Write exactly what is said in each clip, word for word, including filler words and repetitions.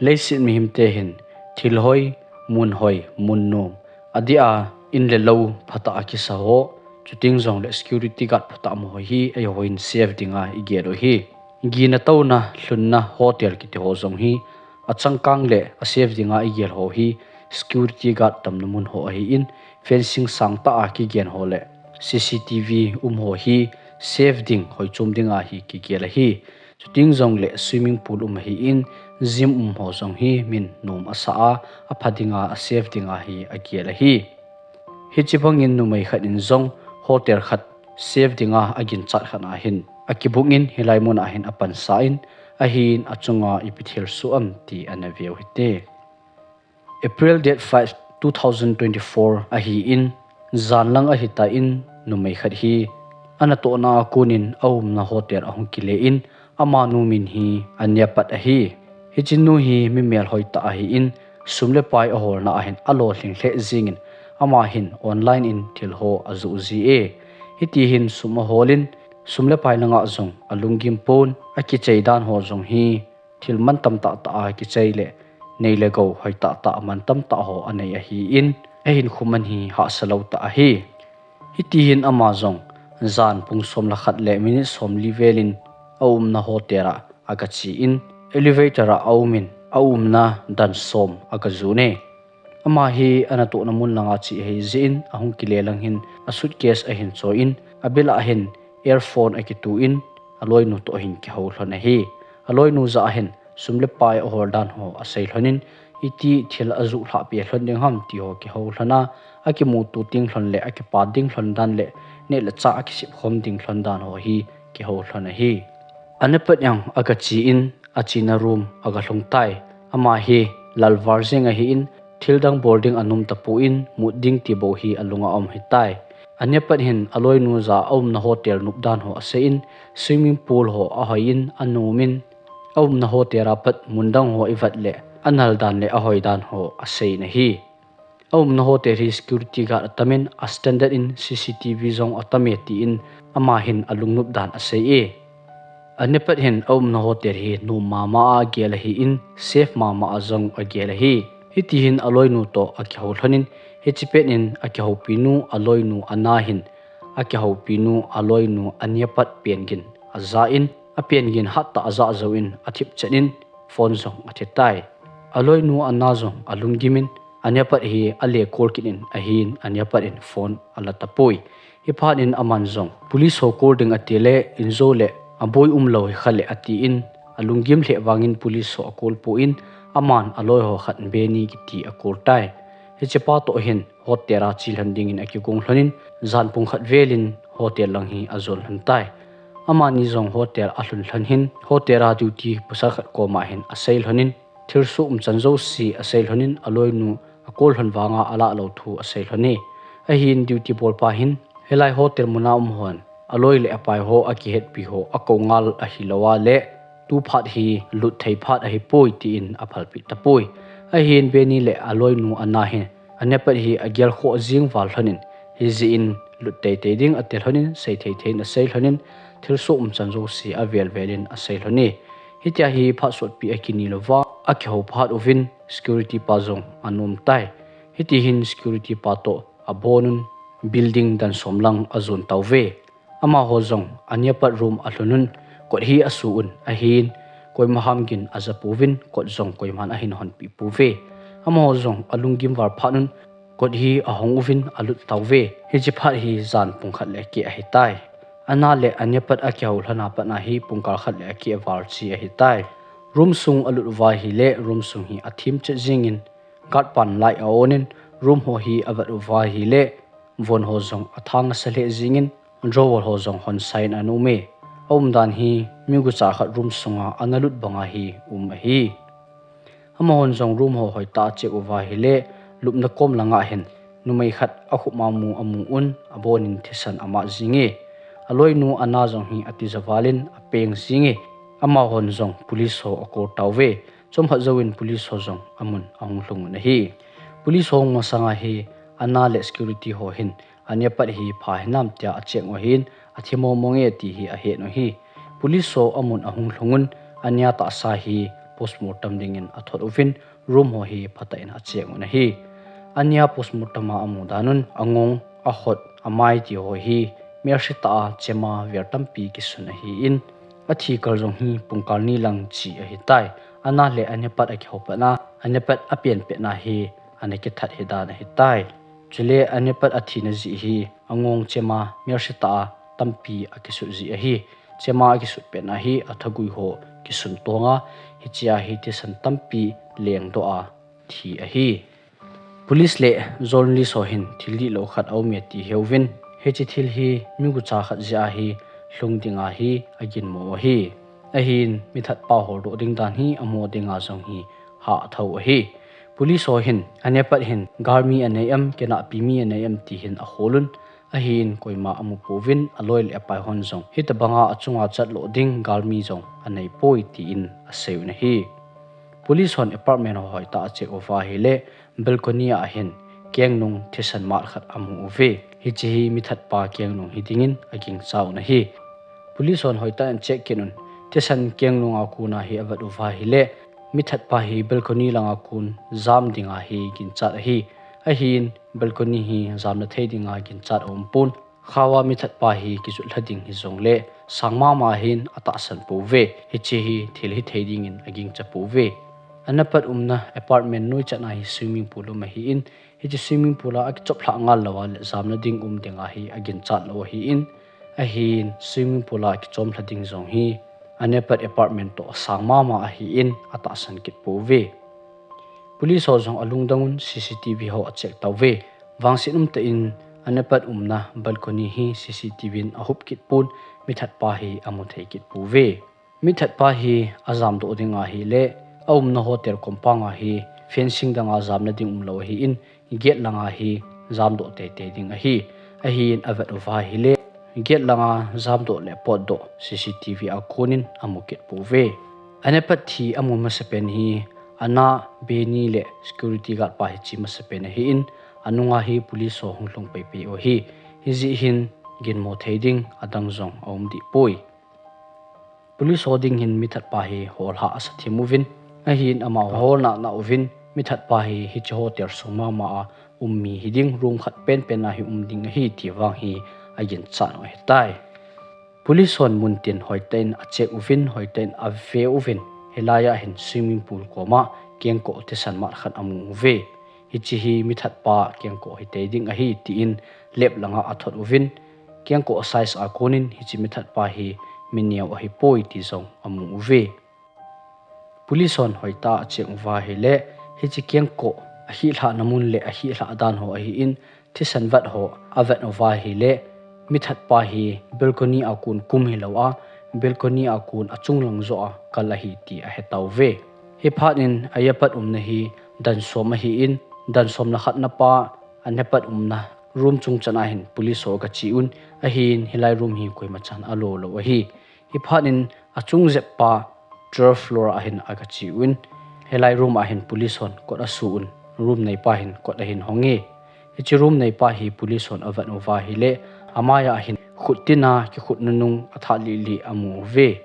Leiset mihemte hin thil hoi, mun hoi, mun nom, adeh a in le lou phatah a kisa ho, chuteng jongle security guard phatah mo ho hi eiho hin safe dinga igel u ahi. Gina touna, lhunna hotel kiti ho jong hi achangkang le asafe dinga igel ho hi security guard tamna mun ho ahin, fencing sangtah a kigen ho le C C T V um ho hi safe ding, hoichom dinga hi kigel ahi. Chuteng jongle swimming pool um ahin, gym um ho jong hi min nom asah a, apha dinga, asafe dinga hi agel ahi. Hiche bangin numei khat in jong hotel khat safe dinga aginchat khat a hin akibook in, hilai mun a hin apansa in, ahin achunga ipi thilsoh am ti ana veu hite. April date five, two thousand twenty-four ahin, jan lang ahitan, numei khat hi anatohna a konin aumna hotel ahung kile in, amanu min hi Aniapat ahi. Hiche nu hi mi melhoi tah ahin, sum le pai aholna a hin alolhing lheh jengin, ama hin online in thil ho ajoh ji e. Hiti hin sum ahol in, sum le pai langa jong alunggim pon, akichei dan ho jong hi thil mantam tahtah a kichei le nei le gou hoi tahtah mantam tah ho anei ahin, ahinkho man hi hahsa lou tah ahi. Hiti hin ama jong jan pung som le khat le minute somli vel in aumna hotel a agache in, elevator a aumin, aumna dan som agajon e. Ama hi anatohna mun langa che ahi jeh in, ahung kile lang hin a suitcase ahin choi in, abil a hin earphone akitoh in, aloinu toh ahin kihou lhon ahi. Aloinu jah a hin sum le pai ahol dan ho asei lhon in, iti thil ajoh lhah peh lhon ding ham ti ho kihou lhon a, akimuto ding lhon le akipa ding lhon dan le neh le chah akisep khom ding lhon dan ho hi kihou lhon ahi. Aniapat jong agache in, achena room agalhung tai. Ama hi lalvar jeng ahin, thildang bol ding anom tapon, mut ding ti bou hi alunga aum ahitai. Aniapat hin aloinu jah a aumna hotel nop dan ho asei in, swimming pool ho ahoi in, anom in, aumna hotel a pat mun dang ho ivet le anal dan le ahoi dan ho asei in ahi. Aumna hotel hi security guard atamin, a standard in C C T V jong atam e tin, ama hin alungnop dan asei e. Aniapat hin aumna hotel hi nom mama a agel ahin, safe mama a jong agel ahi. Hiti hin aloinu toh akihou lhon in, hiche pet in akihoupi nu aloinu Ana hin, akihoupi nu aloinu Aniapat pen gin aja in, apen gin hattah ajah jouvin athip chet in, phone jong athi tai. Aloinu Ana jong alunggim in, Aniapat hi ale call kit in ahin, Aniapat in phone ala tapoi. Hiphat in aman jong police ho call ding ati le, injo le aboi umlou hi kha le atin, alunggim lheh vangin police ho acall pon, aman aloi ho khat Benny kiti acall tai. Hichepa toh hin hotel a che lhon dingin akigong lhon in, jan pung khat vel in hotel lang hi ajon lhon tai. Amani jong hotel alhun lhon hin, hotel a duty pasal khat koma hin asei lhon in, thilsoh umchan jouse asei lhon in, aloinu acall lhon vanga alah lou thu asei lhon e. Ahin duty bolpa hin, hilai hotel muna um hon aloi le apai ho akihetpi ho akou ngal ahilou a le, tu phat hi lut thei phat ahipoi tin aphalpeh tapoi. Ahin Benny le aloinu Ana hin, Aniapat hi agel khoh jing val lhon in, hijeh in lut teitei ding ati lhon in, sei theithei in asei lhon in, thilsoh umchan jouse avel vel in asei lhon e. Hitia hi phat sotpi akini louva, akihou phat uvin, security pa jong anom tai. Hiti hin security pa toh abon un, building dan som lang ajon tauve. Amaho jong Aniapat room alhun un, kot hi asu un ahin, koima ham gin aja pouvin, kot jong koiman ahin honpeh pouve. Amaho jong alunggim val phat un, kot hi ahong uvin alut tauve. Hiche phat hi jan pung khat le keh ahitai. Ana le Aniapat akihou lhon a pat a hi pungkal khat le akeh val che ahitai. Room sung alut uva ahile, room sung hi athem chet jingin, guard pan light a-on in, room ho hi avet uva ahile, von ho jong athang asa lheh jingin, drawer ho jong hon sai in ana um e. Aumdan hi mi gucha khat room sunga ana lut banga hi um ahi. Amahon jong room ho hoitah a check uva ahile, lupna kom langa hin numei khat akhupma mu amu un, abon in thisan amat jing e. Aloinu Ana jong hi atija val in apeng jing e. Amahon jong police ho acall tauve. Chomkhat jouvin police ho jong amun ahung lhung un ahi. Police ho hung masanga hi Ana le security ho hin Aniapat hi pha hinam tia acheck u ahin, athi mong mong e ti hi ahet u ahi. Police ho amun ahung lhung un, Ania tahsa hi postmortem dingin athot uvin, room ho hi phatah in acheck un ahi. Ania postmortem a amu dan un, angong, ahot, amai ti ho hi melhitah a chema vel tampi kisun ahin, athi kal jong hi pungkal ni lang chi ahitai. Ana le anepat akihou petna, anepat apen petna hi ana kithat hi dan ahitai. Chule anepat athina jeh hi angong chema melhitah a tampi akisut jeh ahi. Chema akisut petna hi athagui ho kisun tonga, hichea hi thisan tampi lengdoh a thi ahi. Police le journalist ho hin thil dihlou khat aume ti heuvin, hiche thil hi migucha khat jeh a hi lhung dinga hi aginmo ahi. Ahin mithatpa holdoh ding dan hi amo dinga jong hi hahthou ahi. Police ho hin anepat hin galmi anei em, kinahpi mi anei em ti hin aholun, ahin koima amupouvin, aloi le apai hon jong hitobanga achunga chatloh ding galmi jong aneipoi tin aseiyun ahi. Police hon apartment ho hoitah a acheck uva ahile, balcony a hin kengnung thisan mat khat amu uve. Hiche hi mithatpa kengnung hidingin agingcha un ahi. Police hon hoitah in acheck kit un, thisan kengnunga kona hi avet uva ahile, mithatpa hi balcony langa kon jam dinga hi ginchat ahi. Ahin balcony hi jamna thei dinga ginchat aumpon. Khaova mithatpa hi kijut lha ding hijongle sang mama hin atahsan pouve. Hiche hi thil hithei dingin agingcha pouve. Anapat umna apartment noichatna hi swimming pool um ahin, hiche swimming pool a akichoplhah ngal louva le jamna ding um dinga hi aginchat lou ahin, ahin swimming pool a kichomlha ding jong hi anepat apartment toh sang mama ahin atahsan kit pouve. Police ho jong alungdang un CCTV ho acheck tauve. Vangset umtah in anepat umna balcony hi CCTV in ahop kitpon, mithatpa hi amuthei kit pouve. Mithatpa hi ajamdoh ding ahile, aumna hotel compound a hi fencing danga jamna ding umlou ahin, gate langa hi jamdoh teitei ding ahi. Ahin avet uva ahile, gate langa jamdoh le potdoh CCTV a konin amu kit pouve. Anepat thi amu masapen hi, ana beni le security guard pa hi che masapen ahin, anunga hi police ho hung lhung peipei u ahi. Hijeh hin ginmo thei ding adang jong aum dehpoi. Police ho ding hin mithatpa hi holhah asathem uvin, ahin amaho holnah nah uvin, mithatpa hi hiche hotel sung mama a um mi hiding, room khat penpen a hi um ding ahi ti vang hi aginchat u ahitai. Police hon muntin hoitah in acheck uvin, hoitah in ave uvin, hilai a hin swimming pool koma kengkoh thisan mat khat amu uve. Hiche hi mithatpa kengkoh hitei ding ahi tin lab langa athot uvin, kengkoh size a konin hiche mithatpa hi mineo ahipoi ti jong amu uve. Police hon hoitah a acheck uva ahile, hiche kengkoh ahilhahna mun le ahilhah dan ho ahin, thisan vet ho avet uva ahile, mithatpa hi balcony a kon kum hilou a, balcony a kon achung lang joh a kal ahi ti ahetauve. Hiphat in apat umna hi dan som ahin, dan som le khatna pa anepat umna room chung chan a hin police ho agache un, ahin hilai room hi koima chan alo lou ahi. Hiphat in achung jep pa twelve floor a hin agache un, hilai room a hin police hon kot asu un, room neipa hin kot ahin hong e. Hiche room neipa hi police hon avet uva ahile, amai a hin khut tina kikhut nunung athah lili amu uve.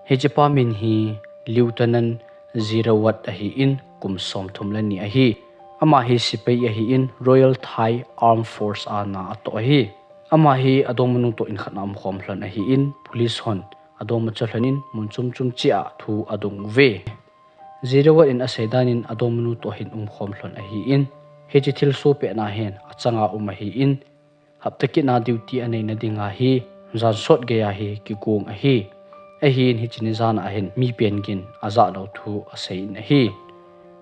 Hichepa min hi Lieutenant Zirawat ahin, kum somthum le ni ahi. Ama hi sepai ahin, Royal Thai Armed Force a na atoh ahi. Ama hi adongmanu toh in khat a umkhom lhon ahin, police hon adongmacha lhonin mun chomchom cheh a thu adong uve. Zirawat in asei danin adongmanu toh hin umkhom lhon ahin, hiche thilsoh pehna hin achanga um ahin, hapta kit na duty aneina dinga hi jan sot geiya hi kigong ahi. Ahin hiche ni jan a hin mi pen gin ajah lou thu aseiyin ahi.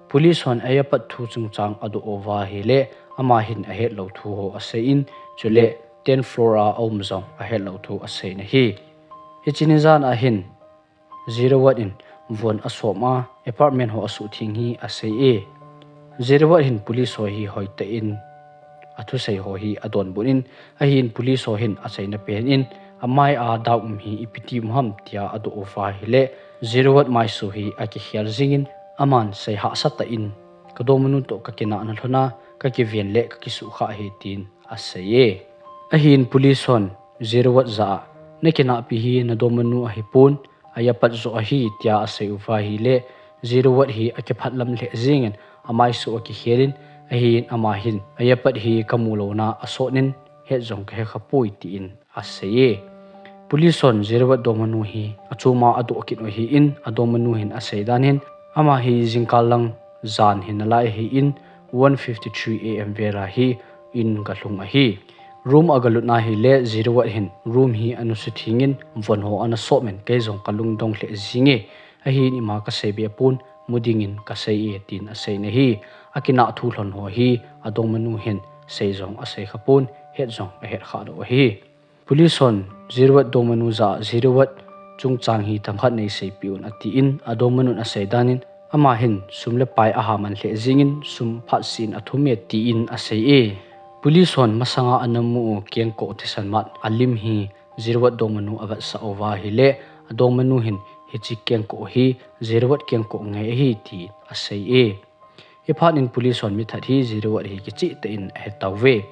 Police hon apat thu chungchang adoh uva ahile, ama hin ahet lou thu ho aseiyin, chule ten floor a aum jong ahet lou thu aseiyin ahi. Hiche ni jan a hin Zirawat in von asom a, apartment ho asuhtheng hi asei e. Zirawat hin police ho hi hoitah in athusei ho hi adonbut in, ahin police ho hin aseina pen in, amai a dao um hi ipi ti um ham tia adoh uva ahile, Zirawat maisu hi akikhel jingin, aman sei hahsatah in, kadongmanu toh kakinahna lhona, kakiven le kakisuhkhah ahi tin asei e. Ahin police hon Zirawat jah a, nakinahpi hi nadongmanu ahipon, apat joh ahi tia asei uva ahile, Zirwat hi akiphat lam lheh jingin amaisu akikhel in, ahin ama hin ayapat hi kamu louna asot in het jong kahe khapoi tin asei e. Police hon Zirwat dongmanu hi achoma adoh kit u ahin, adongmanu hin asei dan hin, ama hi jingkah lang jan hin alai ahin, one fifty-three A M vel a hi in galhung ahi. Room agalutna hile Zirwat hin room hi anusu thengin von ho ana sop in kei jong kalungdong lheh jinge, ahin ima kasei be pon, mu dingin kasei e tin asei in ahi. Akinah thu lhon ho hi adongmanu hin sei jong asei khapon, het jong ahet khah doh ahi. Police hon Zirwat dongmanu jah a Zirwat chungchang hi themkhat neiseipeh un atin, adongmanun asei dan in, ama hin sum le pai ahaman lheh jingin sum phatseh in athum e tin asei e. Police hon masanga ana mu u kengkoh thisan mat alim hi Zirwat dongmanu avetsah uva ahile, adongmanu hin hiche kengkoh hi Zirwat kengkoh ngai ahi tin asei e. Hiphat in police hon mithat hi Zirwat hi kicheh tah in ahetauve.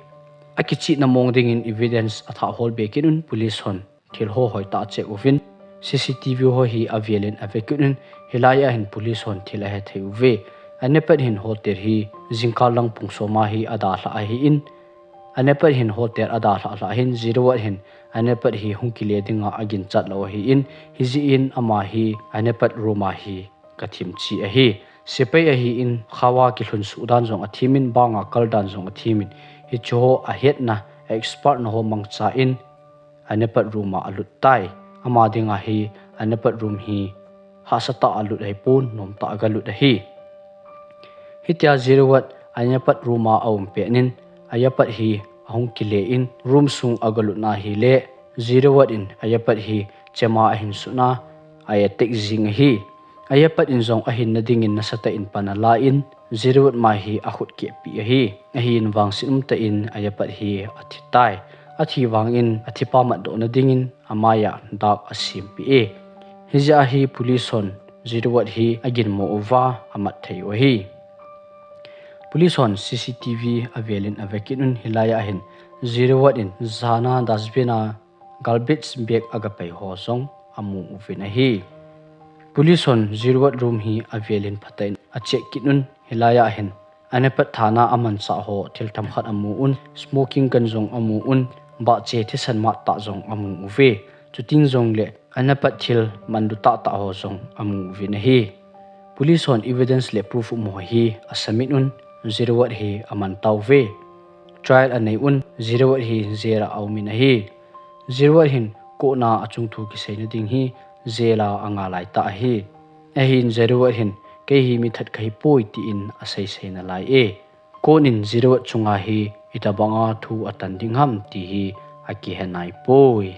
Akichehna mong dingin evidence athah hol be kit un police hon thil ho hoitah a check uvin, C C T V ho hi avel in ave kit un, hilai a hin police hon thil ahethei uve. Anapat hin hotel hi jingkah lang pung som a hi adalhah ahin, Anapat hin hotel adalhah lhah hin Zirwat hin Anapat hi hung kile dinga aginchat lou ahin, hijeh in ama hi Anapat room a hi kathim che ahi. Sepai ahin, khao a kilhun suh dan jong athemin, banga kal dan jong athemin, hiche ho ahetna expert na ho mangcha in Anapat room a alut tai. Ama dinga hi Anapat room hi hahsatah a alut ahipon, nomtah a agalut ahi. Hitia Zirwat Anapat room a aum pet in, Anapat hi ahung kile in, room sung agalutna hile Zirwat in Anapat hi chema ahin sutna a attack jing ahi. Anapat in jong ahinna dingin nasatah in pan alan, Zirwat mai hi akhut kehpeh ahi. Ahin vangset umtah in Anapat hi athitai. Athi vangin athipa matdohna dingin amai a dak asempeh e. Hijeh a hi police hon Zirwat hi aginmo uva amat thei u ahi. Police hon C C T V avel in ave kit un, hilai a hin Zirwat in jana dustbin a garbage bag agapei ho jong amu uvin ahi. Police hon Zirwat room hi avel in phatah in acheck kit un, hilai a hin Anapat thana amanchah ho thil themkhat amu un, smoking gun jong amu un, bahche thisan mat tah jong amu uve. Chuting jongle Anapat thil manlu tahtah ho jong amu uvin ahi. Police hon evidence le proof um ho hi asubmit un, Zirwat hi aman tauve. Trial anei un, Zirwat hi jail a aumin ahi. Zirwat hin court a achung thu kiseina ding hi jail a anga laitah ahi. Ahin Zirwat hin kei hi mithat kahipoi tin aseisei nalai e. Court in Zirwat chunga hi itobanga thu atan ding ham ti hi akihe naipoi.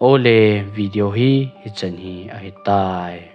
Ole, video hi hichan hi ahitai.